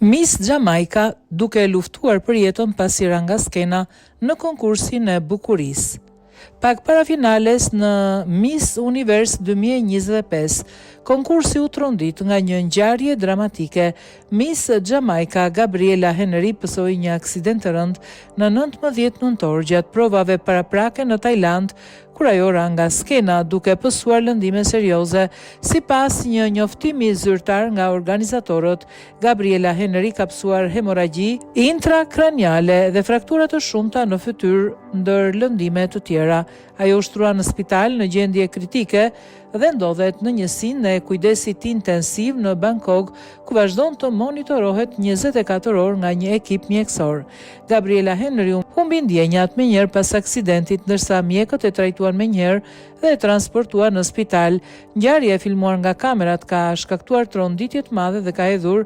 Miss Jamaica duke luftuar për jetën pasi ra nga skena në konkursin e bukurisë. Pak para finales në Miss Universe 2025, konkursi u trondit nga një ngjarje dramatike. Miss Jamaica Gabriela Henry pësoi një aksident të rëndë në 19 nëntor gjatë provave paraprake në Tajlandë, kur ajo ra nga skena duke pësuar lëndime serioze. Sipas një njoftimi zyrtar nga organizatorët, Gabriela Henry ka pësuar hemorragji intrakraniale dhe fraktura të shumta në fytyrë ndër lëndime të tjera. Ajo u shtrua në spital në gjendje kritike dhe ndodhet në njësinë e kujdesit intensiv në Bangkok, ku vazhdon të monitorohet 24 orë nga një ekip mjekësor. Gabriela Henry humbi ndjenjat menjëherë pas aksidentit, ndërsa mjekët e trajtuan menjëherë dhe e transportuan në spital. Ngjarja e filmuar nga kamerat ka shkaktuar tronditje të madhe dhe ka hedhur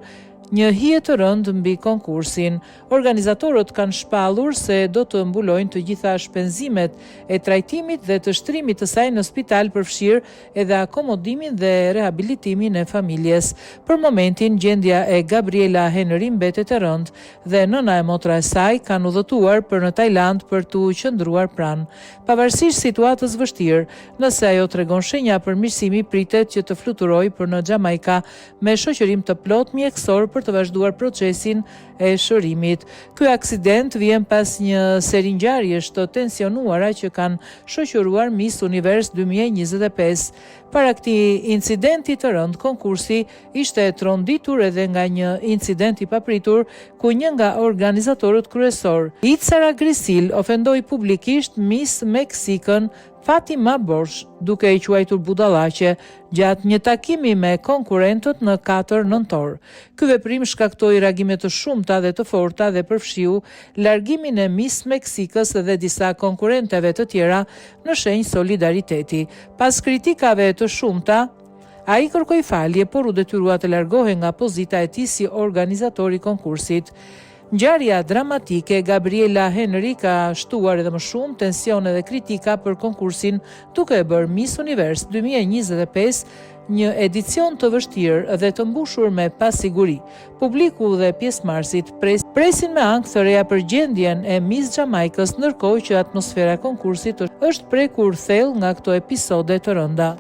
një hije të rëndë mbi konkursin. Organizatorët kanë shpallur se do të mbulojnë të gjitha shpenzimet e trajtimit dhe të shtrimit të saj në spital përfshirë edhe akomodimin dhe rehabilitimin e familjes. Për momentin, gjendja e Gabriela Henry mbetet e rëndë dhe nëna e motra e saj kanë udhëtuar për në Tajlandë për t'u qëndruar pranë. Pavarësisht situatës vështirë, nëse ajo tregon shenja përmirësimi pritet që të fluturojë për në Xhamajka me shoqërim të plotë mjekësor për të vazhduar procesin e shërimit. Ky aksident vjen pas një seri ngjarjesh të tensionuara që kanë shoqëruar Miss Universe 2025. Para këtij incidenti të rëndë, konkursi ishte tronditur edhe nga një incident i papritur ku një nga organizatorët kryesorë, Itsara Grisil, ofendoi publikisht Miss Meksikën Fatima Bosch, duke e quajtur budallaqe, gjatë një takimi me konkurrentët në 4 nëntor. Ky veprim shkaktoi reagime të shumta dhe të forta dhe përfshiu largimin e Miss Meksikës dhe disa konkurrenteve të tjera në shenjë solidariteti. Pas kritikave të shumta, ai kërkoi falje, por u detyrua të largohej nga pozita e tij si organizator i konkursit. Ngjarja dramatike Gabriela Henry ka shtuar edhe më shumë tensione dhe kritika për konkursin, duke e bërë Miss Universe 2025 një edicion të vështirë dhe të mbushur me pasiguri. Publiku dhe pjesëmarrësit presin me ankth të reja për gjendjen e Miss Jamaikës, ndërkohë që atmosfera e konkursit është prekur thellë nga këto episode të rënda.